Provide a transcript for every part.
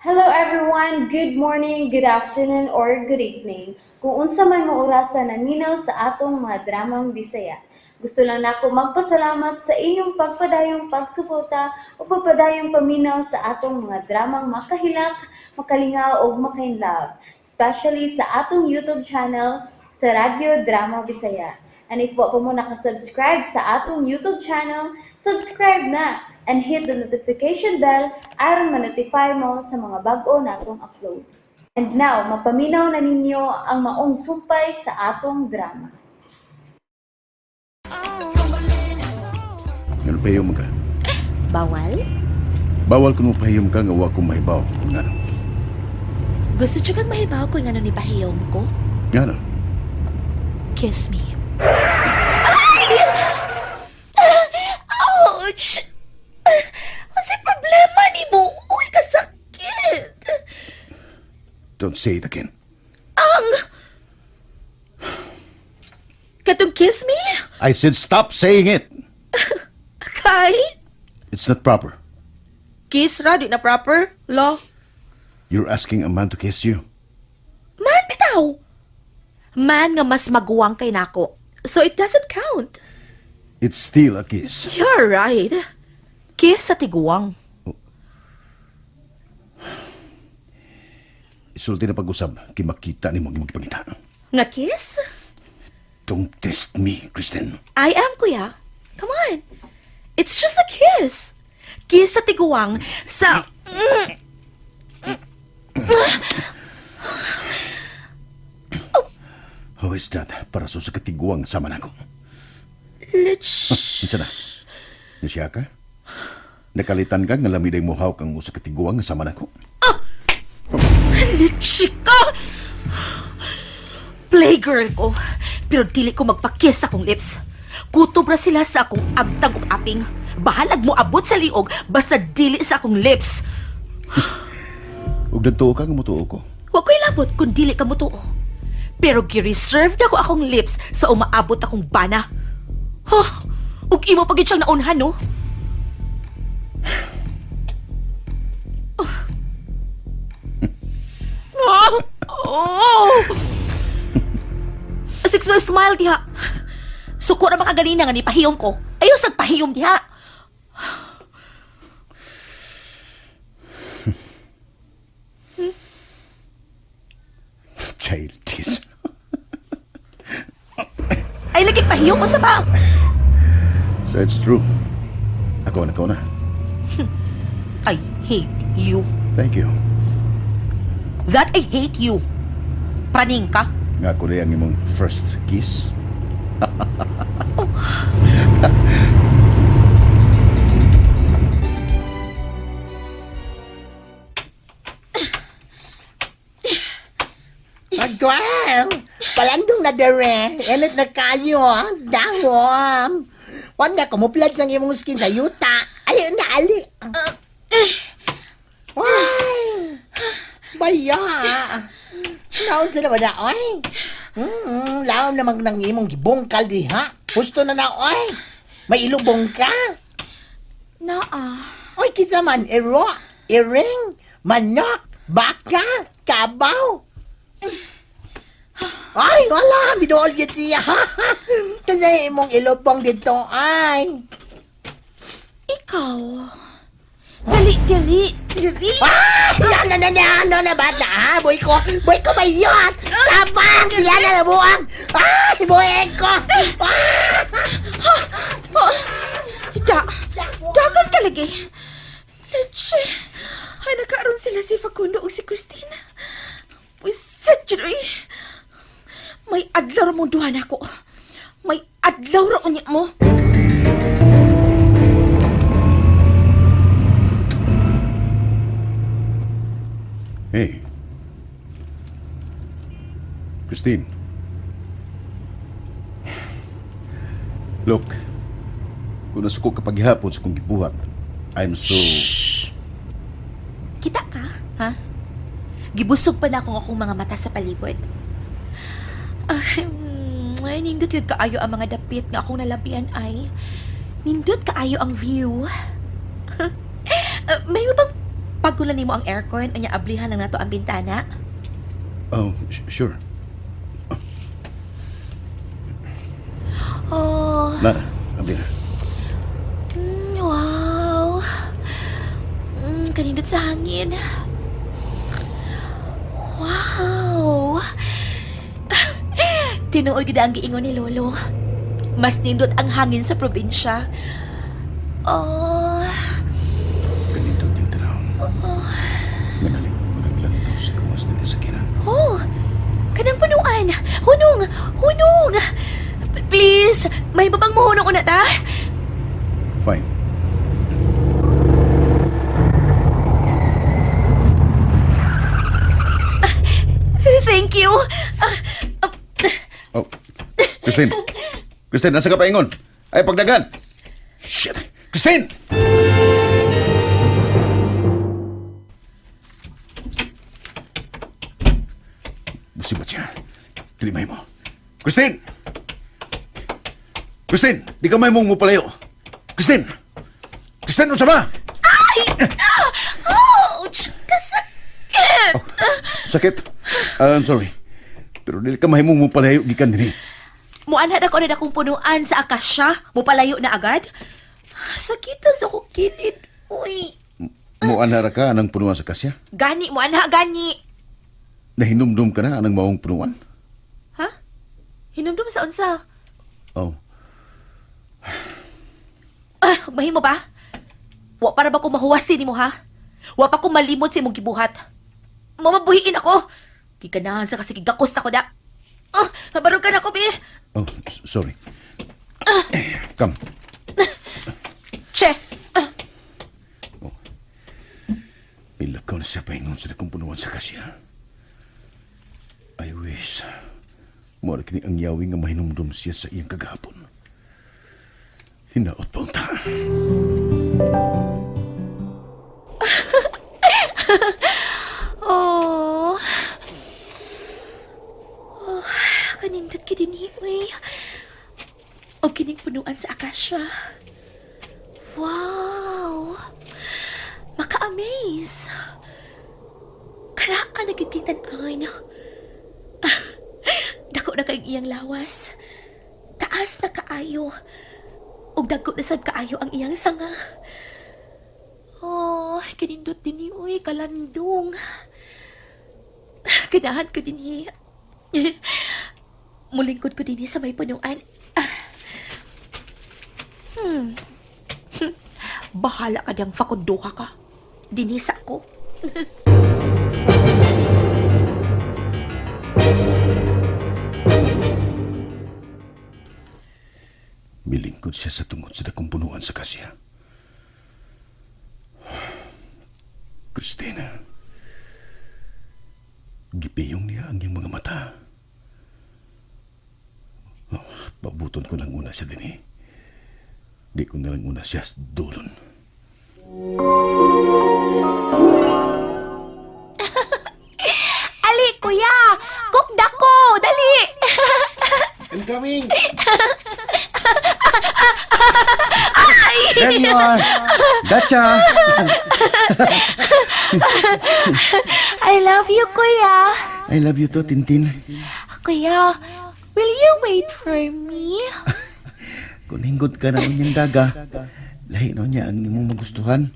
Hello everyone! Good morning, good afternoon, or good evening. Kung unsa man mo orasa naminaw sa atong mga dramang Bisaya. Gusto lang nako magpasalamat sa inyong pagpadayong pagsuporta o pagpadayong paminaw sa atong mga dramang makahilak, makalingaw ug makainlove, especially sa atong YouTube channel sa Radyo Drama Bisaya. And if wa pa mo nakasubscribe sa atong YouTube channel, subscribe na and hit the notification bell aron ma-notify mo sa mga bag-o natong uploads. And now, mapaminaw na ninyo ang maong sumpay sa atong drama. Ngano pahiyom ka? Bawal? Bawal kun mo pahiyom ka nga wa ko mahibaw kung ngano. Gusto siya kang mahibaw kung ano ni pahiyom ko? Ngano? Kiss me. Ouch! Ano problema ni mo? Uy, kasakit! Don't say it again. Ang... Katong kiss me? I said stop saying it. Kay? It's not proper. Kiss ra, di na proper? Lo? You're asking a man to kiss you. Man, bitaw! Man nga mas maguwang kay nako. So it doesn't count. It's still a kiss. You're right. Kiss sa tiguang. Isulti na pag-usab kay makita nimo ang imong gipangita. Nga kiss? Don't test me, Kristen. I am, kuya. Come on. It's just a kiss. Kiss sa tiguang sa... How is that para sa katiguang sama nako? Lich. Unsa na? Nasiya ka? Nakalitan ka nga lami day muhaw kang usa ka tiguang nga sama nako? Lich ka! Playgirl ko. Pero dili ko magpakiss sa akong lips. Kutob ra sila sa akong agtag ug aping. Bahalag mo abot sa liog basta dili sa akong lips. Ug nagtuo ka nga motuo ko. Wa ko'y labot kung dili ka motuo. Pero gi-reserve na ko akong lips sa umaabot akong bana. Huh! Ug imo pa gyud siyang naunhan, no? Oh. Oh. Six mo smile diha. Suko ra ba ka ganina nga nipahiyom ko? Ayaw sad pahiyom diha. Childish. Ay lagi pahiyom mo sa ba? So it's true. Ako na, ako na. I hate you. Thank you. That I hate you. Praning ka. Nga ko rin ang imong first kiss. Agwal! Palandong na dere. Enit na kayo. Dahon. Wag na kumuplad ng imong skin sa yuta. Ali na, ali. Ay! Baya! Naon sila ba na, oy? Laom namang nang imong gibungkal diha. Gusto na na, oy. May ilubong ka. Naa. Oy, kinsa man, ero, iring, manok, baka, kabaw. Ay, wala, bidool yun siya. Kasi imong ilubong dito, ay. Ikaw. Dali, diri, diri. Ah, yan na na na, ano na bata, ha? Boy ko bayot. Tabang, siya na nabuang. Ay, boy ko. Ah! Oh, da, dagan ka lagi. Leche. Ay, nagkaroon sila si Facundo o si Christina. Pwiset, jud, uy. May adlaw ra mong duha nako. May adlaw ra unya mo. Hey. Christine. Look. Kung nasuko ka paghihapon sa kong gibuhat, I'm so... Kita ka, ha? Gibusog pa na akong akong mga mata sa palibot. Ay, ay, nindot yun kaayo ang mga dapit nga akong nalabian ay. Nindot kaayo ang view. May mo bang Pagkulan nimo ang aircon, unya ablihan lang nato ang bintana. Oh, sure. Oh, Nara, abli na. Wow. Kanindot sa hangin. Wow. Tinuod gid ang giingon ni Lolo. Mas nindot ang hangin sa probinsya. Oh, Ganito din tanaw. Nga nalingaw ko naglantaw sa kawas na sakiran. Oh, kanang punuan. Hunong, hunong. Please, may babang muhunong una ta. Fine. Thank you. Ah, ah, Oh, Christine. Christine, nasa ka paingon? Ay, pagdagan. Shit! Christine! Musibat siya. Dili mo. Christine! Christine! Di ka may mong mupalayo. Christine! Christine, unsa ba? Ouch! Kasakit! Sakit. I'm sorry. Pero dili ka mahimong mupalayo gikan dinhi. Muanhad ako na akong punuan sa akasya. Mupalayo na agad. Sakitan sa akong kilid. Uy, Muanhara ka anang punuan sa kasya? gani, muanha, gani. Nahinumdum ka na anang maong punuan? Ha? Hinumdum sa unsa? Oh, Ah, mahimo ba? Wa para ba ko mahuwasin nimo ha? Wa pa ko malimot sa imong gibuhat. Mamabuhiin ako. Giganahan sa kasi gigakos na ko na. Ah, mabarog ka na ko, bi. Oh, sorry. Come. Che. Ah, Ilakaw na siya paingon sa dakong punuan sa kasya. I wish. Mura kini ang yawi nga mahinumdum siya sa iyang kagahapon. Hinaot pa unta. Oh. Oh, kanindot ki dinhi, uy. O kining punuan sa akasya. Wow! Maka-amaze! Karaan na gid tan-an. Dako na kayong iyang lawas. Taas na kaayo. Ug dagko na sab kaayo ang iyang sanga. Oh, kanindot dinhi, uy, kalandong. Ganahan ko din eh. Mulingkod ko din sa may punuan. Ah. Bahala ka diyang fakunduha ka. Dinisa ko. Milingkod siya sa tungod sa dakong punuan sa kasya. Christina. Gipiyong niya ang iyang mga mata. Oh, pabuton ko lang una siya din eh. Di ko na lang una siya sa dulon. Ali, kuya! Kukda ko! Dali! I'm coming! There you are! Gotcha! I love you, kuya. I love you too, Tintin. Kuya, will you wait for me? Kung hinggot ka na unyang daga, lahi na niya ang imong magustuhan.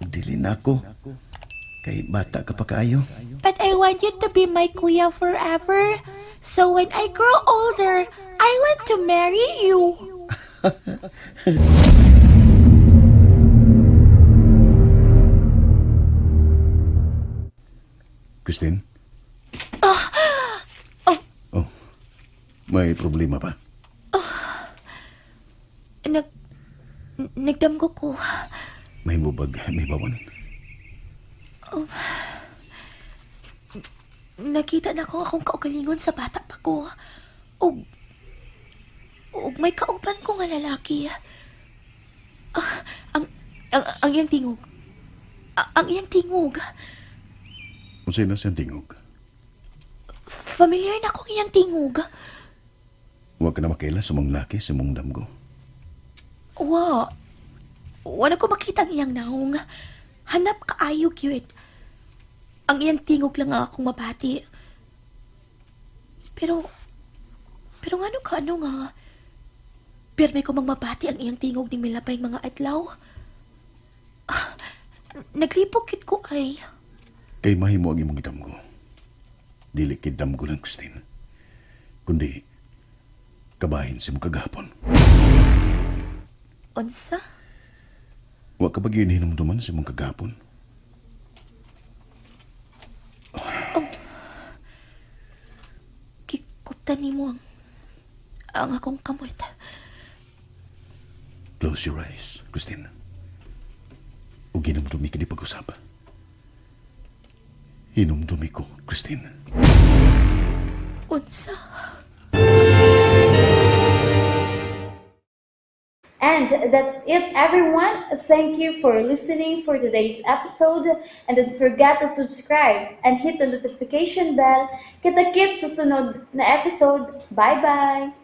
Ug dili na ako. Kay bata ka pa kaayo. But I want you to be my kuya forever. So when I grow older, I want to marry you. Christine? Oh. Oh. May problema ba? Nag... Nagdamgo ko. May mubag, may bawan. Nakita na ko akong kaugalingon sa bata pa ko. Og... Og may kauban ko nga lalaki. Ah, ang iyang tingog. Ah, ang iyang tingog. Unsay na siyang tingog? Familiar na akong iyang tingog. Huwag ka na makaila sa mong laki sa mong damgo. Wa. Wala ko makita ang iyang naong. Hanap kaayo gyud. Ang iyang tingog lang ang akong mabati. Pero ngano ka ano nga, pirmi ko mang mabati ang iyang tingog ning milabay mga adlaw. Ah, naglipok gid ko ay. Kay mahimo ang imong gidamgo. Dili kay damgo lang, Christine. Kundi, kabahin sa imong kagahapon. Unsa? Wa ka ba gyud hinumduman sa imong kagahapon? Gikuptan nimo ang akong kamot. Close your eyes, Christine. Ug hinumdumi ka di pag-usap. Hinumdumi ko, Christine. Unsa? And that's it, everyone. Thank you for listening for today's episode. And don't forget to subscribe and hit the notification bell. Kita-kits sa sunod na episode. Bye-bye!